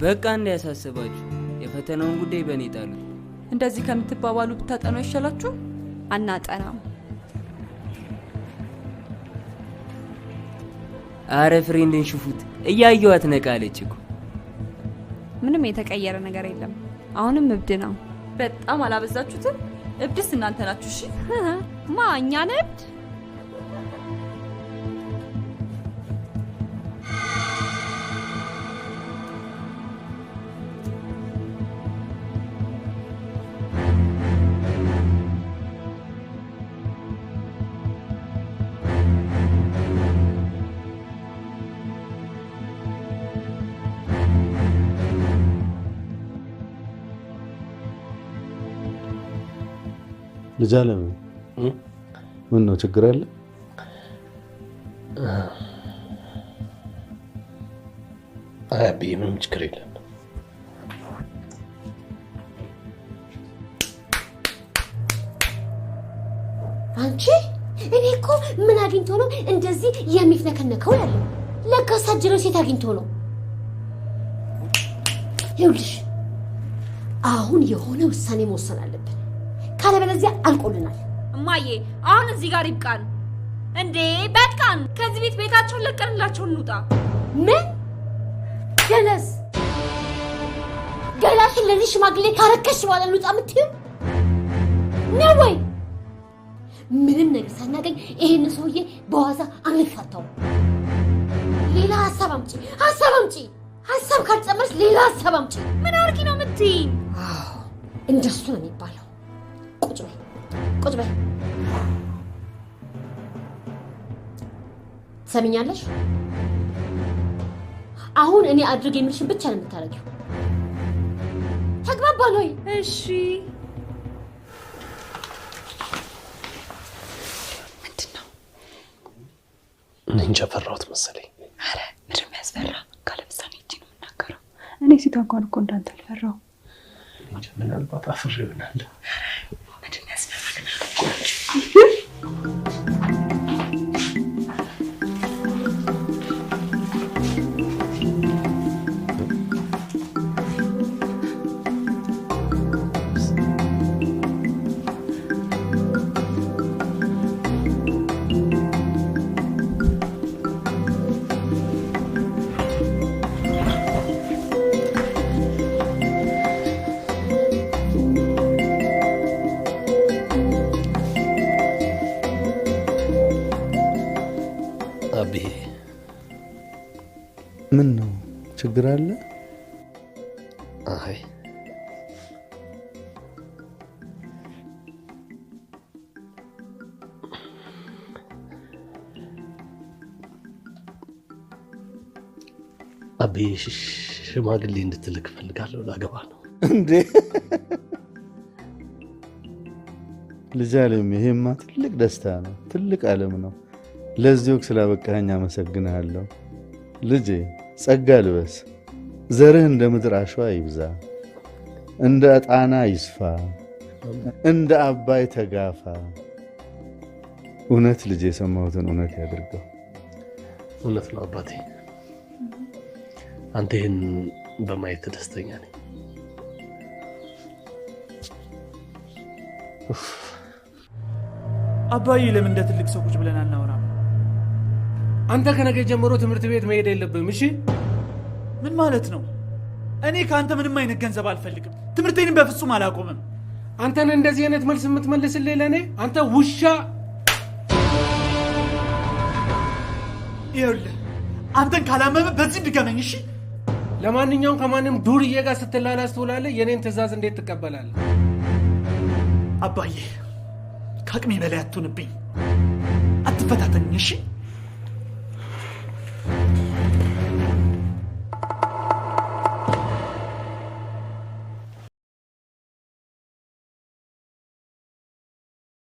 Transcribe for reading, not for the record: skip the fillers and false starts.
በቃ እንዳያሳስባችሁ፣ የፈተናውን ጉዳይ በእኔ ጣሉት። እንደዚህ ከምትባባሉ ብታጠኑ አይሻላችሁ? አናጠናም። አረ friend ን ሽፉት፣ እያየዋት ነቃለች እኮ። ምንም የተቀየረ ነገር የለም። አሁንም እብድ ነው። በጣም አላበዛችሁትም? እብድስ እናንተ ናችሁ። እሺ። ማ፣ እኛ ነን እብድ? ልጅ አለም፣ ምን ነው፣ ችግር አለ? አይ አብዬ፣ ምንም ችግር የለም። አንቺ፣ እኔ እኮ ምን አግኝቶ ነው እንደዚህ የሚፍነከነከው እላለሁ። ለካ ሳጅረው ሴት አግኝቶ ነው። ይኸውልሽ፣ አሁን የሆነ ውሳኔ መወሰን አለብን። ካለበለዚያ አልቆልናል። እማዬ፣ አሁን እዚህ ጋር ይብቃን እንዴ! በቃን። ከዚህ ቤት ቤታቸውን ለቀንላቸው እንውጣ። ምን ገለስ ገላሽን ለዚህ ሽማግሌ ካረከሽ በኋላ እንውጣ የምትይው ነው ወይ? ምንም ነገር ሳናገኝ ይሄን ሰውዬ በዋዛ አንፋታውም። ሌላ ሀሳብ አምጪ፣ ሀሳብ አምጪ። ሀሳብ ካልጨመርሽ ሌላ ሀሳብ አምጪ። ምን አድርጊ ነው የምትይኝ? እንደሱ ነው የሚባለው። ቁጭ በይ፣ ቁጭ በይ። ትሰሚኛለሽ? አሁን እኔ አድርግ የምልሽን ብቻ ነው የምታደርጊው። ተግባባን ወይ? እሺ። እኔ እንጃ፣ ፈራሁት መሰለኝ። አረ ምንም ያስፈራ ካለምሳሌ እጅ ነው የምናገረው። እኔ ሴቷ እንኳን እኮ እንዳንተ አልፈራሁም። እኔ እንጃ፣ ምናልባት አፍሬ ይሆናል። ምንድን ነው ያስፈራ? አብዬ። ምን ነው፣ ችግር አለ? አይ፣ አብዬ፣ ሽማግሌ እንድትልክ እፈልጋለሁ። ላገባ ነው። እንዴ ልጅ አለም፣ ይሄማ ትልቅ ደስታ ነው፣ ትልቅ ዓለም ነው። ለዚህ ወቅት ስላበቃኸኝ አመሰግንሃለሁ። ልጄ፣ ጸጋ ልበስ፣ ዘርህ እንደ ምድር አሸዋ ይብዛ፣ እንደ ጣና ይስፋ፣ እንደ አባይ ተጋፋ። እውነት ልጄ፣ የሰማሁትን እውነት ያድርገው። እውነት ነው አባቴ። አንተ ይህን በማየት ደስተኛ ነኝ። ኡፍ። አባዬ፣ ለምን እንደ ትልቅ ሰው ቁጭ ብለን አናወራም? አንተ ከነገ ጀምሮ ትምህርት ቤት መሄድ የለብህም። እሺ? ምን ማለት ነው? እኔ ከአንተ ምንም አይነት ገንዘብ አልፈልግም። ትምህርቴንም በፍጹም አላቆምም። አንተን እንደዚህ አይነት መልስ የምትመልስልኝ ለእኔ? አንተ ውሻ! ይኸውልህ፣ አንተን ካላመመ በዚህ ድገመኝ። እሺ? ለማንኛውም ከማንም ዱርዬ ጋር ስትላላስ ትውላለህ። የኔን ትዕዛዝ እንዴት ትቀበላለህ? አባዬ፣ ከአቅሜ በላይ አትሁንብኝ፣ አትፈታተኝ። እሺ?